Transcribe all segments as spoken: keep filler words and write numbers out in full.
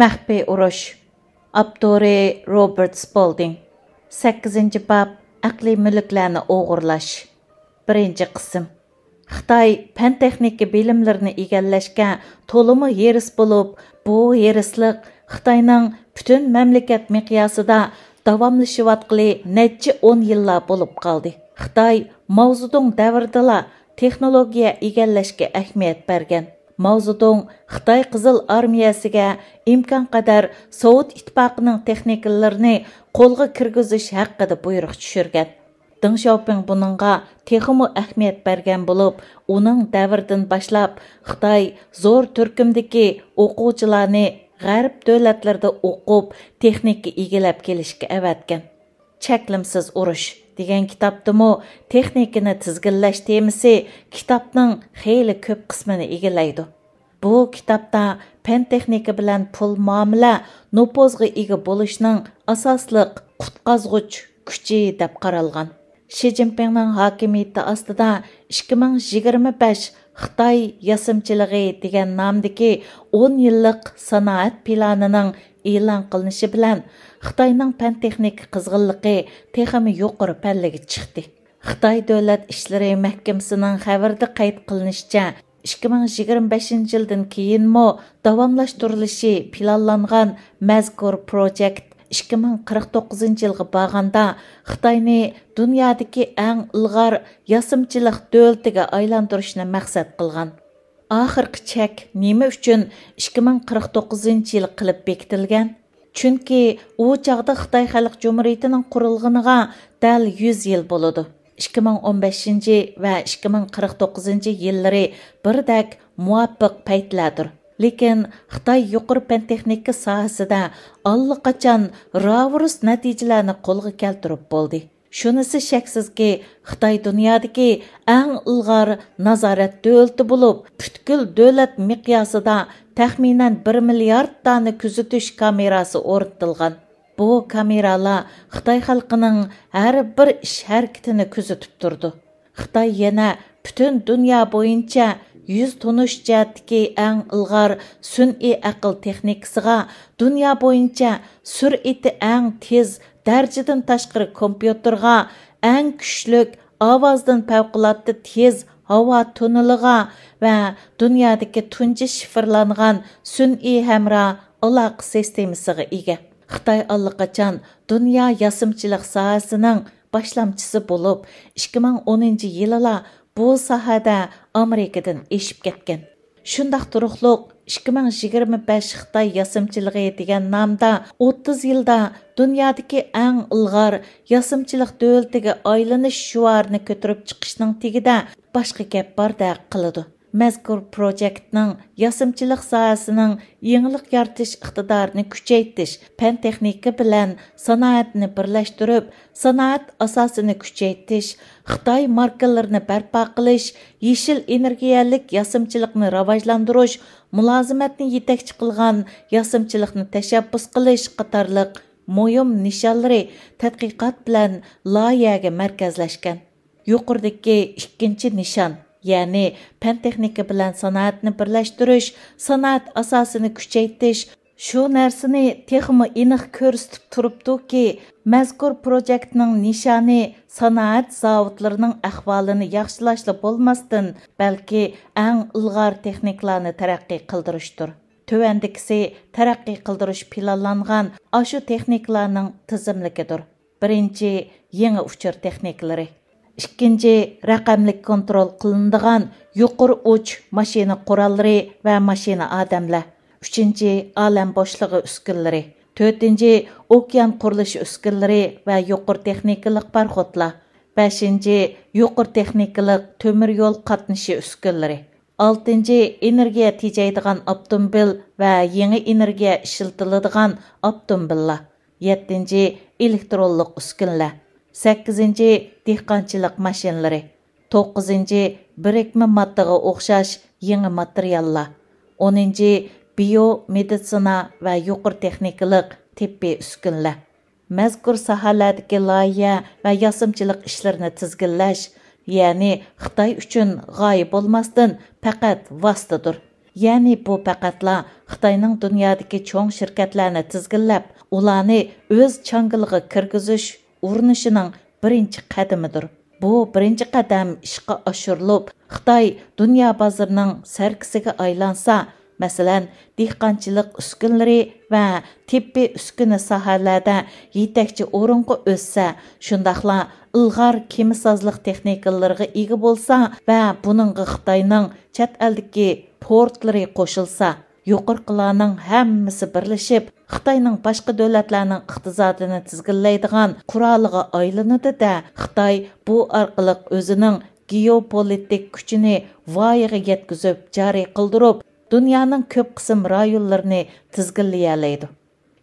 مەخپىي ئۇرۇش. ئاپتورى روبېرت سپولدىڭ. سەككىزىنچى باب، ئەقلىي مۈلۈكلەرنى ئوغرىلاش. بىرىنچى قىسىم. خىتاي پەن-تېخنىكا بىلىملىرىنى ئىگىلەشكە تولىمۇ ھېرىس بولۇپ، بۇ ھېرىسلىق خىتاينىڭ پۈتۈن مەملىكەت مىقياسىدا داۋاملىشىۋاتقىلى نەچچە ئون يىللار بولۇپ قالدى. خىتاي ماۋزېدۇڭ دەۋرىدىلا تېخنولوگىيە ئىگىلەشكە ئەھمىيەت بەرگەن. ماۋزېدۇڭ خىتاي قىزىل ئارمىيەسىگە ئىمكانقەدەر سوۋېت ئىتتىپاقىنىڭ تېخنىكىلىرىنى قولغا كىرگۈزۈش ھەققىدە بۇيرۇق چۈشۈرگەن. دېڭ شياۋپىڭ بۇنىڭغا تېخىمۇ ئەھمىيەت بەرگەن بولۇپ، ئۇنىڭ دەۋرىدىن باشلاپ خىتاي زور تۈركۈمدىكى ئوقۇغۇچىلارنى غەرب دۆلەتلىرىدە ئوقۇپ، تېخنىكا ئىگىلەپ كېلىشكە ئەۋەتكەن. چەكلىمىسىز ئۇرۇش دېگەن كىتابتىمۇ تېخنىكىنى تىزگىنلەش تېمىسى كىتابنىڭ خېلى كۆپ قىسمىنى ئىگىلەيدۇ. بۇ كىتابتا پەن-تېخنىكا بىلەن پۇل مۇئامىلە نوپۇزغا ئىگە بولۇشنىڭ ئاساسلىق قۇتقازغۇچ كۈچى دەپ قارالغان. شى جىنپىڭنىڭ ھاكىمىيىتى ئاستىدا ئىككى مىڭ يىگىرمە بەش خىتاي ياسىمىچىلىقى دېگەن نامدىكى ئون يىللىق سانائەت پىلانىنىڭ ئېلان قىلىنىشى بىلەن، خىتاينىڭ پەن-تېخنىكا قىزغىنلىقى تېخىمۇ يۇقىرى پەللىگە چىقتى. خىتاي دۆلەت ئىشلىرى مەھكىمىسىنىڭ خەۋىرىدە قەيت قىلىنىشىچە، ئىككى مىڭ يىگىرمە بەشىنچى يىلدىن كېيىنمۇ داۋاملاشتۇرۇلۇشى پىلانلانغان مەزكۇر پروجېكت ئىككى مىڭ قىرىق توققۇزىنچى يىلغا بارغاندا خىتاينى دۇنيادىكى ئەڭ ئىلغار ياسىمىچىلىق دۆلىتىگە ئايلاندۇرۇشنى مەقسەت قىلغان. ئاخىرقى چەك نېمە ئۈچۈن ئىككى مىڭ قىرىق توققۇزىنچى يىل قىلىپ بېكىتىلگەن؟ چۈنكى ئۇ چاغدا خىتاي خەلق جۇمھۇرىيىتىنىڭ قۇرۇلغىنىغا دەل يۈز يىل بولىدۇ. ئىككى مىڭ ئون بەشىنچى ۋە ئىككى مىڭ قىرىق توققۇزىنچى يىللىرى بىردەك مۇۋاپىق پەيتلەردۇر. لېكىن خىتاي يۇقىرى پەن-تېخنىكا ساھەسىدە ئاللىقاچان راۋۇرۇس نەتىجىلەرنى قولغا كەلتۈرۈپ بولدى. شۇنىسى شەكسىزكى، خىتاي دۇنيادىكى ئەڭ ئىلغار نازارەت دۆلىتى بولۇپ، پۈتكۈل دۆلەت مىقياسىدا تەخمىنەن بىر مىليارد دانە كۆزىتىش كامېراسى ئورنىتىلغان. بۇ كامېرالار خىتاي خەلقىنىڭ ھەر بىر ئىش ھەرىكىتىنى كۆزىتىپ تۇرىدۇ. خىتاي يەنە پۈتۈن دۇنيا بويىچە يۈز تونۇش جەھەتتىكى ئەڭ ئىلغار سۈنئىي ئەقىل تېخنىكىسىغا، دۇنيا بويىچە سۈرئىتى ئەڭ تېز، دەرىجىدىن تاشقىرى كومپيۇتېرغا، ئەڭ كۈچلۈك، ئاۋازدىن پەۋقۇلئاددە تېز ھاۋا توننېلىغا ۋە دۇنيادىكى تۇنجى شىفىرلانغان سۈنئىي ھەمراھ ئالاقە سىستېمىسىغا ئىگە. خىتاي ئاللىقاچان دۇنيا ياسىمىچىلىق ساھەسىنىڭ باشلامچىسى بولۇپ، ئىككى مىڭ ئونىنچى يىلىلا بۇ ساھەدە ئامېرىكىدىن ئېشىپ كەتكەن. شۇنداق تۇرۇقلۇق، ئىككى مىڭ يىگىرمە بەش خىتاي ياسىمىچىلىقى دېگەن نامدا ئوتتۇز يىلدا دۇنيادىكى ئەڭ ئىلغار ياسىمىچىلىق دۆلىتىگە ئايلىنىش شوئارىنى كۆتۈرۈپ چىقىشنىڭ تېگىدە باشقا گەپ باردەك قىلىدۇ. مەزكۇر پروجېكتنىڭ ياسىمىچىلىق ساھەسىنىڭ يېڭىلىق يارىتىش ئىقتىدارىنى كۈچەيتىش، پەن-تېخنىكا بىلەن سانائەتنى بىرلەشتۈرۈپ، سانائەت ئاساسىنى كۈچەيتىش، خىتاي ماركىلىرىنى بەرپا قىلىش، يېشىل ئېنېرگىيەلىك ياسىمىچىلىقنى راۋاجلاندۇرۇش، مۇلازىمەتنى يېتەكچى قىلغان ياسىمىچىلىقنى تەشەببۇس قىلىش قاتارلىق مۇھىم نىشانلىرى تەتقىقات بىلەن لايىھەگە مەركەزلەشكەن. يۇقىرىدىكى ئىككىنچى نىشان، يەنى پەن-تېخنىكا بىلەن سانائەتنى بىرلەشتۈرۈش، سانائەت ئاساسىنى كۈچەيتىش، شۇ نەرسىنى تېخىمۇ ئېنىق كۆرسىتىپ تۇرۇپتۇكى، مەزكۇر پروجېكتنىڭ نىشانى سانائەت زاۋۇتلىرىنىڭ ئەھۋالىنى ياخشىلاشلا بولماستىن، بەلكى ئەڭ ئىلغار تېخنىكىلارنى تەرەققىي قىلدۇرۇشتۇر. تۆۋەندىكىسى تەرەققىي قىلدۇرۇش پىلانلانغان ئاشۇ تېخنىكىلارنىڭ تىزىملىكىدۇر. بىرىنچى، يېڭى ئۇچۇر تېخنىكىلىرى. ئىككىنچى، رەقەملىك كونترول قىلىنىدىغان يۇقىرى ئۇچ ماشىنا قوراللىرى ۋە ماشىنا ئادەملەر. ئۈچىنچى، ئالەم بوشلۇقى ئۈسكۈنىلىرى. تۆتىنچى، ئوكيان قۇرۇلۇشى ئۈسكۈنىلىرى ۋە يۇقىرى تېخنىكىلىق پاراخوتلار. بەشىنچى، يۇقىرى تېخنىكىلىق تۆمۈر يول قاتنىشى ئۈسكۈنىلىرى. ئالتىنچى، ئېنېرگىيە تېجەيدىغان ئاپتوموبىل ۋە يېڭى ئېنېرگىيە ئىشلىتىلىدىغان ئاپتوموبىللار. يەتتىنچى، ئېلېكترونلۇق ئۈسكۈنىلەر. سەككىزىنچى، دېھقانچىلىق ماشىنىلىرى. توققۇزىنچى، بىرىكمە ماددىغا ئوخشاش يېڭى ماتېرىياللار. ئونىنچى، بىيو مېدىتسىنا ۋە يۇقىرى تېخنىكىلىق تېببىي ئۈسكۈنىلەر. مەزكۇر ساھەلەردىكى لايىھە ۋە ياسىمىچىلىق ئىشلىرىنى تىزگىنلەش، يەنى خىتاي ئۈچۈن غايە بولماستىن، پەقەت ۋاسىتىدۇر. يەنى بۇ پەقەتلا خىتاينىڭ دۇنيادىكى چوڭ شىركەتلەرنى تىزگىنلەپ، ئۇلارنى ئۆز چاڭگىلىغا كىرگۈزۈش ئۇرۇنۇشىنىڭ بىرىنچى قەدىمىدۇر. بۇ بىرىنچى قەدەم ئىشقا ئاشۇرۇلۇپ، خىتاي دۇنيا بازىرىنىڭ سەركىسىگە ئايلانسا، مەسىلەن، دېھقانچىلىق ئۈسكۈنىلىرى ۋە تېببىي ئۈسكۈنە ساھەلەردە يېتەكچى ئورۇنغا ئۆتسە، شۇنداقلا ئىلغار كېمىسازلىق تېخنىكىلىرىغا ئىگە بولسا ۋە بۇنىڭغا خىتاينىڭ چەت ئەلدىكى پورتلىرى قوشۇلسا، يۇقىرىقىلارنىڭ ھەممىسى بىرلىشىپ، خىتاينىڭ باشقا دۆلەتلەرنىڭ ئىقتىسادىنى تىزگىنلەيدىغان قورالىغا ئايلىنىدۇ-دە، خىتاي بۇ ئارقىلىق ئۆزىنىڭ گېئوپولىتىك كۈچىنى ۋايىغا يەتكۈزۈپ جارى قىلدۇرۇپ، دۇنيانىڭ كۆپ قىسىم رايونلىرىنى تىزگىنلىيەلەيدۇ.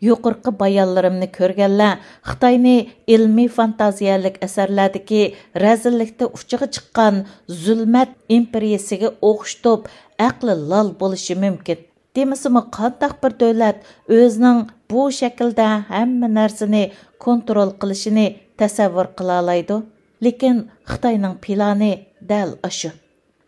يۇقىرىقى بايانلىرىمنى كۆرگەنلەر خىتاينى ئىلمىي فانتازىيەلىك ئەسەرلەردىكى رەزىللىكتە ئۇچىغا چىققان زۇلمەت ئىمپېرىيىسىگە ئوخشىتىپ، ئەقلى لال بولۇشى مۇمكىن. دېمىسىمۇ، قانداق بىر دۆلەت ئۆزىنىڭ بۇ شەكىلدە ھەممە نەرسىنى كونترول قىلىشىنى تەسەۋۋۇر قىلالايدۇ؟ لېكىن خىتاينىڭ پىلانى دەل ئاشۇ.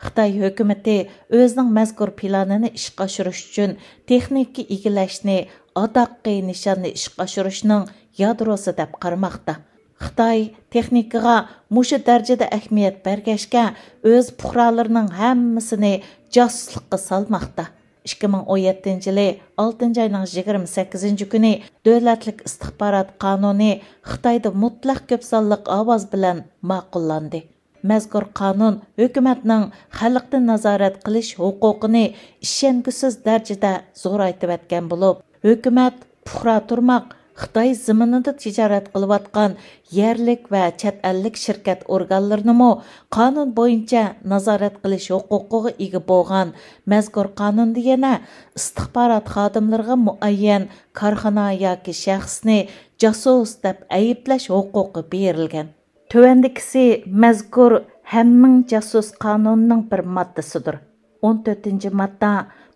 خىتاي ھۆكۈمىتى ئۆزىنىڭ مەزكۇر پىلانىنى ئىشقا ئاشۇرۇش ئۈچۈن تېخنىكا ئىگىلەشنى ئاداققى نىشاننى ئىشقا ئاشۇرۇشنىڭ يادروسى دەپ قارىماقتا. خىتاي تېخنىكىغا مۇشۇ دەرىجىدە ئەھمىيەت بەرگەچكە، ئۆز پۇقرالىرىنىڭ ھەممىسىنى جاسۇسلۇققا سالماقتا. ئىككى مىڭ ئون يەتتىنچى يىلى ئالتىنچى ئاينىڭ يىگىرمە سەككىزىنچى كۈنى دۆلەتلىك ئىستىخبارات قانۇنى خىتايدا مۇتلەق كۆپ سانلىق ئاۋاز بىلەن ماقۇللاندى. مەزكۇر قانۇن ھۆكۈمەتنىڭ خەلقنى نازارەت قىلىش ھوقۇقىنى ئىشەنگۈسىز دەرىجىدە زورايتىۋەتكەن بولۇپ، ھۆكۈمەت پۇقرا تۇرماق خىتاي زېمىنىدا تىجارەت قىلىۋاتقان يەرلىك ۋە چەت ئەللىك شىركەت ئورگانلىرىنىمۇ قانۇن بويىچە نازارەت قىلىش ھوقۇقىغا ئىگە بولغان مەزكۇر قانۇندا يەنە ئىستىخبارات خادىملىرىغا مۇئەييەن كارخانا ياكى شەخسنى جاسۇس دەپ ئەيىبلەش ھوقۇقى بېرىلگەن. تۆۋەندىكىسى مەزكۇر ھەممىڭ جاسۇس قانۇنىنىڭ بىر ماددىسىدۇر. ئون تۆتىنچى ماددا،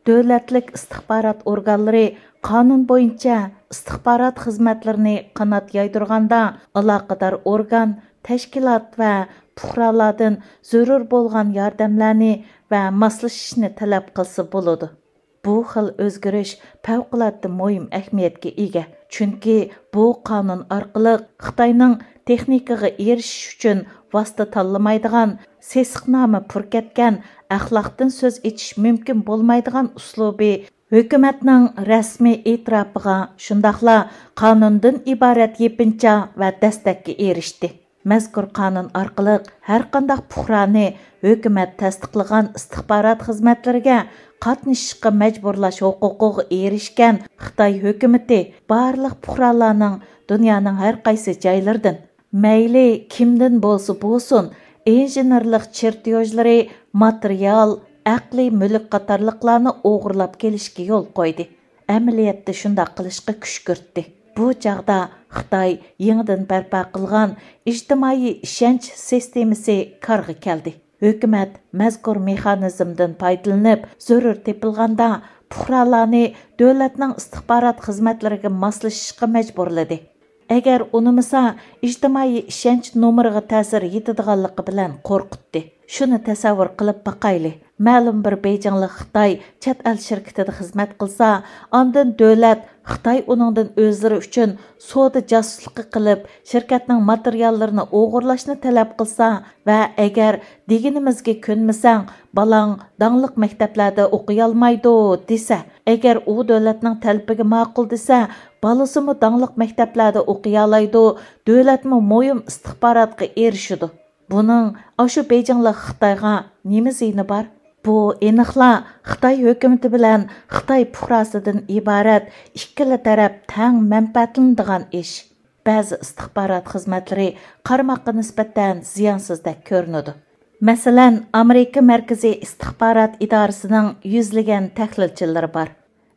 دۆلەتلىك ئىستىخبارات ئورگانلىرى قانۇن بويىچە ئىستىخبارات خىزمەتلىرىنى قانات يايدۇرغاندا، ئالاقىدار ئورگان، تەشكىلات ۋە پۇقرالاردىن زۆرۈر بولغان ياردەملەرنى ۋە ماسلىشىشنى تەلەپ قىلسا بولىدۇ. بۇ خىل ئۆزگىرىش پەۋقۇلئاددە مۇھىم ئەھمىيەتكە ئىگە، چۈنكى بۇ قانۇن ئارقىلىق خىتاينىڭ تېخنىكىغا ئېرىشىش ئۈچۈن ۋاسىتە تاللىمايدىغان، سېسىقنامە پۈركەتكەن، ئەخلاقتىن سۆز ئېچىش مۇمكىن بولمايدىغان ئۇسلۇبى ھۆكۈمەتنىڭ رەسمىي ئېتىراپىغا، شۇنداقلا قانۇندىن ئىبارەت يېپىنچا ۋە دەستەككە ئېرىشتى. مەزكۇر قانۇن ئارقىلىق ھەرقانداق پۇقرانى ھۆكۈمەت تەستىقلىغان ئىستىخبارات خىزمەتلىرىگە قاتنىشىشقا مەجبۇرلاش ھوقۇقىغا ئېرىشكەن خىتاي ھۆكۈمىتى بارلىق پۇقرالارنىڭ دۇنيانىڭ ھەر قايسى جايلىرىدىن، مەيلى كىمدىن بولسا بولسۇن، ئىنژېنېرلىق چېرتيوژلىرى، ماتېرىيال، ئەقلىي مۈلۈك قاتارلىقلارنى ئوغرىلاپ كېلىشكە يول قويدى. ئەمەلىيەتتە شۇنداق قىلىشقا كۈشكۈرتتى. بۇ چاغدا خىتاي يېڭىدىن بەرپا قىلغان ئىجتىمائىي ئىشەنچ سىستېمىسى كارغا كەلدى. ھۆكۈمەت مەزكۇر مېخانىزمدىن پايدىلىنىپ، زۆرۈر تېپىلغاندا پۇقرالارنى دۆلەتنىڭ ئىستىخبارات خىزمەتلىرىگە ماسلىشىشقا مەجبۇرلىدى. ئەگەر ئۇنىمىسا، ئىجتىمائىي ئىشەنچ نومۇرىغا تەسىر يېتىدىغانلىقى بىلەن قورقۇتتى. شۇنى تەسەۋۋۇر قىلىپ باقايلى. مەلۇم بىر بېيجىڭلىق خىتاي چەت ئەل شىركىتىدە خىزمەت قىلسا، ئاندىن دۆلەت خىتاي ئۇنىڭدىن ئۆزلىرى ئۈچۈن سودا جاسۇسلۇقى قىلىپ، شىركەتنىڭ ماتېرىياللىرىنى ئوغرىلاشنى تەلەپ قىلسا ۋە ئەگەر دېگىنىمىزگە كۆنمىسەڭ، بالاڭ داڭلىق مەكتەپلەردە ئوقۇيالمايدۇ دېسە، ئەگەر ئۇ دۆلەتنىڭ تەلىپىگە ماقۇل دېسە، بالىسىمۇ داڭلىق مەكتەپلەردە ئوقۇيالايدۇ، دۆلەتمۇ مۇھىم ئىستىخباراتقا ئېرىشىدۇ. بۇنىڭ ئاشۇ بېيجىڭلىق خىتايغا نېمە زىيىنى بار؟ بۇ ئېنىقلا خىتاي ھۆكۈمىتى بىلەن خىتاي پۇقراسىدىن ئىبارەت ئىككىلا تەرەپ تەڭ مەنپەئەتلىنىدىغان ئىش. بەزى ئىستىخبارات خىزمەتلىرى قارىماققا نىسبەتەن زىيانسىزدەك كۆرۈنىدۇ. مەسىلەن، ئامېرىكا مەركىزىي ئىستىخبارات ئىدارىسىنىڭ يۈزلىگەن تەھلىلچىلىرى بار.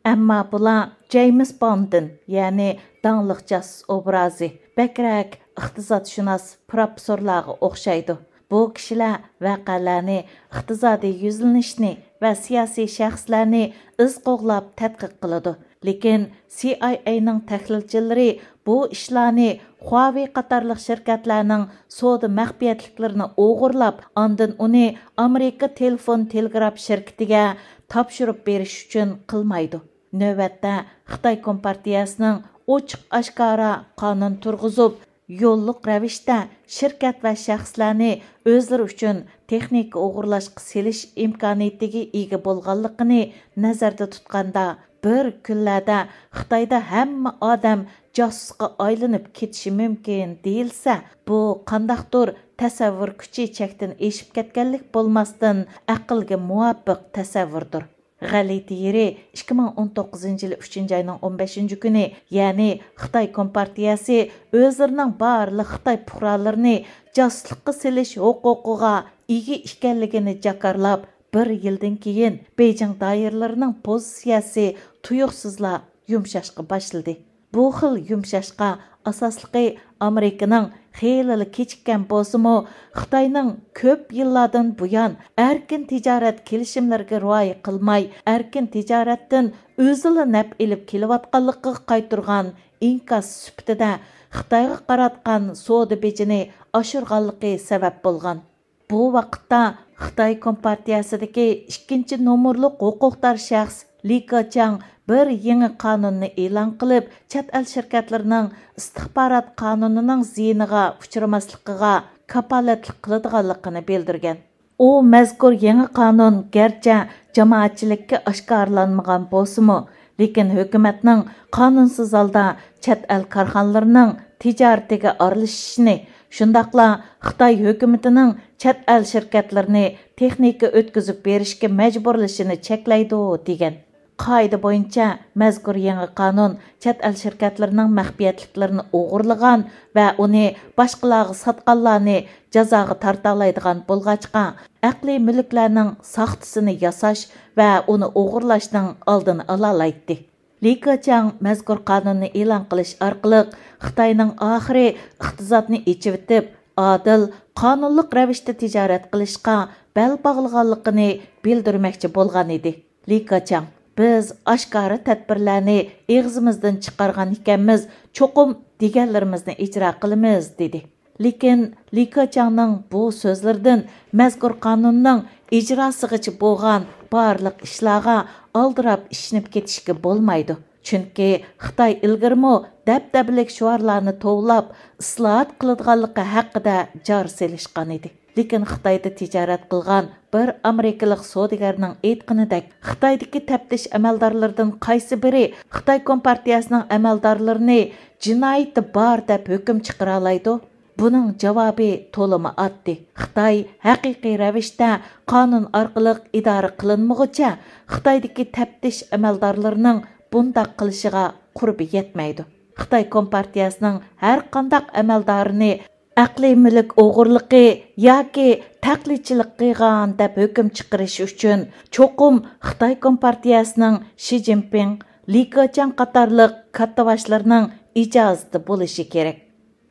ئەمما بۇلار جەيمىس بوندتىن، يەنى داڭلىق جاسۇس ئوبرازى، بەكرەك ئىقتىسادشۇناس پروفېسسورلارغا ئوخشايدۇ. بۇ كىشىلەر ۋەقەلەرنى، ئىقتىسادىي يۈزلىنىشنى ۋە سىياسىي شەخسلەرنى ئىز قوغلاپ تەتقىق قىلىدۇ. لېكىن سى ئاي ئەينىڭ تەھلىلچىلىرى بۇ ئىشلارنى خۇاۋېي قاتارلىق شىركەتلەرنىڭ سودا مەخپىيەتلىكلىرىنى ئوغرىلاپ، ئاندىن ئۇنى ئامېرىكا تېلېفون تېلېگراف شىركىتىگە تاپشۇرۇپ بېرىش ئۈچۈن قىلمايدۇ. نۆۋەتتە خىتاي كومپارتىيەسىنىڭ ئوچۇق ئاشكارا قانۇن تۇرغۇزۇپ، يوللۇق رەۋىشتە شىركەت ۋە شەخسلەرنى ئۆزلىرى ئۈچۈن تېخنىكا ئوغرىلاشقا سېلىش ئىمكانىيىتىگە ئىگە بولغانلىقىنى نەزەردە تۇتقاندا، بىر كۈنلەردە خىتايدا ھەممە ئادەم جاسۇسقا ئايلىنىپ كېتىشى مۇمكىن دېيىلسە، بۇ قانداقتۇر تەسەۋۋۇر كۈچى چەكتىن ئېشىپ كەتكەنلىك بولماستىن، ئەقىلگە مۇۋاپىق تەسەۋۋۇردۇر. غەلىتە يېرى، ئىككى مىڭ ئون توققۇزىنچى يىلى ئۈچىنچى ئاينىڭ ئون بەشىنچى كۈنى، يەنى خىتاي كومپارتىيەسى ئۆزلىرىنىڭ بارلىق خىتاي پۇقرالىرىنى جاسۇسلۇققا سېلىش ھوقۇقىغا ئىگە ئىكەنلىكىنى جاكارلاپ، بىر يىلدىن كېيىن بېيجىڭ دائىرىلىرىنىڭ پوزىتسىيەسى تۇيۇقسىزلا يۇمشاشقا باشلىدى. بۇ خىل يۇمشاشقا ئاساسلىقى ئامېرىكىنىڭ خېلىلا كېچىككەن بولسىمۇ، خىتاينىڭ كۆپ يىللاردىن بۇيان ئەركىن تىجارەت كېلىشىملىرىگە رىئايە قىلماي، ئەركىن تىجارەتتىن ئۆزىلا نەپ ئېلىپ كېلىۋاتقانلىقىغا قايتۇرغان ئىنكاس سۈپىتىدە خىتايغا قاراتقان سودا بېجىنى ئاشۇرغانلىقى سەۋەب بولغان. بۇ ۋاقىتتا خىتاي كومپارتىيەسىدىكى ئىككىنچى نومۇرلۇق ھوقۇقدار شەخس لى كېچياڭ بىر يېڭى قانۇننى ئېلان قىلىپ، چەت ئەل شىركەتلىرىنىڭ ئىستىخبارات قانۇنىنىڭ زىيىنىغا ئۇچرىماسلىقىغا كاپالەتلىك قىلىدىغانلىقىنى بىلدۈرگەن. ئۇ مەزكۇر يېڭى قانۇن گەرچە جامائەتچىلىككە ئاشكارىلانمىغان بولسىمۇ، لېكىن ھۆكۈمەتنىڭ قانۇنسىز ھالدا چەت ئەل كارخانىلىرىنىڭ تىجارىتىگە ئارىلىشىشىنى، شۇنداقلا خىتاي ھۆكۈمىتىنىڭ چەت ئەل شىركەتلىرىنى تېخنىكا ئۆتكۈزۈپ بېرىشكە مەجبۇرلىشىنى چەكلەيدۇ، دېگەن. قائىدە بويىچە مەزكۇر يېڭى قانۇن چەت ئەل شىركەتلىرىنىڭ مەخپىيەتلىكلىرىنى ئوغرىلىغان ۋە ئۇنى باشقىلارغا ساتقانلارنى جازاغا تارتالايدىغان بولغاچقا، ئەقلىي مۈلۈكلەرنىڭ ساختىسىنى ياساش ۋە ئۇنى ئوغرىلاشنىڭ ئالدىنى ئالالايتتى. لى كېچياڭ مەزكۇر قانۇننى ئېلان قىلىش ئارقىلىق خىتاينىڭ ئاخىرى ئىقتىسادنى ئېچىۋېتىپ، ئادىل، قانۇنلۇق رەۋىشتە تىجارەت قىلىشقا بەل باغلىغانلىقىنى بىلدۈرمەكچى بولغان ئىدى. لى كېچياڭ، بىز ئاشكارا تەدبىرلەرنى ئېغىزىمىزدىن چىقارغان ئىكەنمىز، چوقۇم دېگەنلىرىمىزنى ئىجرا قىلىمىز، دېدى. لېكىن لى كېچياڭنىڭ بۇ سۆزلىرىدىن مەزكۇر قانۇننىڭ ئىجراسىغىچە بولغان بارلىق ئىشلارغا ئالدىراپ ئىشىنىپ كېتىشكە بولمايدۇ. چۈنكى خىتاي ئىلگىرىمۇ دەبدەبىلىك شوئارلارنى توۋلاپ، ئىسلاھات قىلىدىغانلىقى ھەققىدە جار سېلىشقان ئىدى. لېكىن خىتايدا تىجارەت قىلغان بىر ئامېرىكىلىق سودىگەرنىڭ ئېيتقىنىدەك، خىتايدىكى تەپتىش ئەمەلدارلىرىدىن قايسى بىرى خىتاي كومپارتىيەسىنىڭ ئەمەلدارلىرىنى جىنايىتى بار دەپ ھۆكۈم چىقىرالايدۇ؟ بۇنىڭ جاۋابى تولىمۇ ئاددىي. خىتاي ھەقىقىي رەۋىشتە قانۇن ئارقىلىق ئىدارە قىلىنمىغۇچە، خىتايدىكى تەپتىش ئەمەلدارلىرىنىڭ بۇنداق قىلىشىغا قۇربى يەتمەيدۇ. خىتاي كومپارتىيەسىنىڭ ھەر قانداق ئەمەلدارىنى ئەقلىي مۈلۈك ئوغرىلىقى ياكى تەقلىدچىلىك قىلغان دەپ ھۆكۈم چىقىرىش ئۈچۈن، چوقۇم خىتاي كومپارتىيەسىنىڭ شى جىنپىڭ، لى كېچياڭ قاتارلىق كاتتىباشلىرىنىڭ ئىجازىتى بولۇشى كېرەك.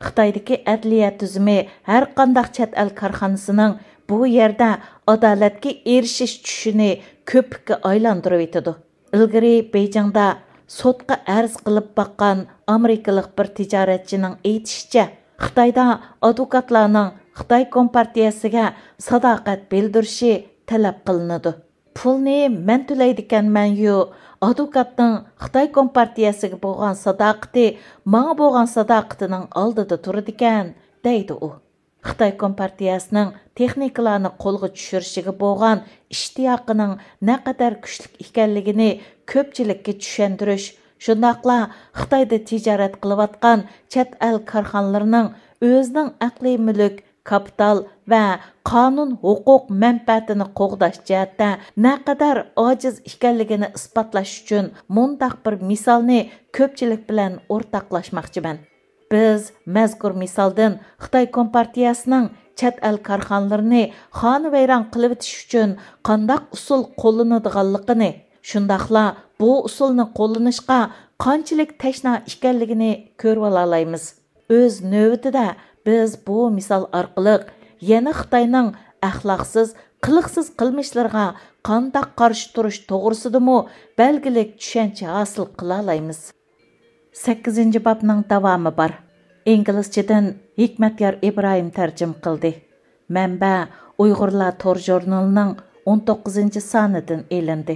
خىتايدىكى ئەدلىيە تۈزۈمى ھەر قانداق چەت ئەل كارخانىسىنىڭ بۇ يەردە ئادالەتكە ئېرىشىش چۈشىنى كۆپۈككە ئايلاندۇرۇۋېتىدۇ. ئىلگىرى بېيجىڭدا سوتقا ئەرز قىلىپ باققان ئامېرىكىلىق بىر تىجارەتچىنىڭ ئېيتىشىچە، خىتايدا ئادۋوكاتلارنىڭ خىتاي كومپارتىيەسىگە ساداقەت بىلدۈرۈشى تەلەپ قىلىنىدۇ. پۇلنى مەن تۆلەيدىكەنمەنيۇ، ئادۋوكاتنىڭ خىتاي كومپارتىيەسىگە بولغان ساداقىتى ماڭا بولغان ساداقىتىنىڭ ئالدىدا تۇرىدىكەن، دەيدۇ ئۇ. خىتاي كومپارتىيەسىنىڭ تېخنىكىلارنى قولغا چۈشۈرۈشىگە بولغان ئىشتىياقىنىڭ نەقەدەر كۈچلۈك ئىكەنلىكىنى كۆپچىلىككە چۈشەندۈرۈش، شۇنداقلا خىتايدا تىجارەت قىلىۋاتقان چەت ئەل كارخانىلىرىنىڭ ئۆزىنىڭ ئەقلىي مۈلۈك، كاپىتال ۋە قانۇن ھوقۇق مەنپەئەتىنى قوغداش جەھەتتە نەقەدەر ئاجىز ئىكەنلىكىنى ئىسپاتلاش ئۈچۈن مۇنداق بىر مىسالنى كۆپچىلىك بىلەن ئورتاقلاشماقچىمەن. بىز مەزكۇر مىسالدىن خىتاي كومپارتىيەسىنىڭ چەت ئەل كارخانىلىرىنى خانىۋەيران قىلىۋېتىش ئۈچۈن قانداق ئۇسۇل قوللىنىدىغانلىقىنى، شۇنداقلا بۇ ئۇسۇلنى قوللىنىشقا قانچىلىك تەشنا ئىكەنلىكىنى كۆرۈۋالالايمىز. ئۆز نۆۋىتىدە، بىز بۇ مىسال ئارقىلىق يەنە خىتاينىڭ ئەخلاقسىز، قىلىقسىز قىلمىشلىرىغا قانداق قارشى تۇرۇش توغرىسىدىمۇ بەلگىلىك چۈشەنچە ھاسىل قىلالايمىز. سەككىزىنچى بابنىڭ داۋامى بار. ئىنگلىزچىدىن ھېكمەتيار ئىبراھىم تەرجىمە قىلدى. مەنبە: ئۇيغۇرلار تور ژۇرنىلىنىڭ ئون توققۇزىنچى سانىدىن ئېلىندى.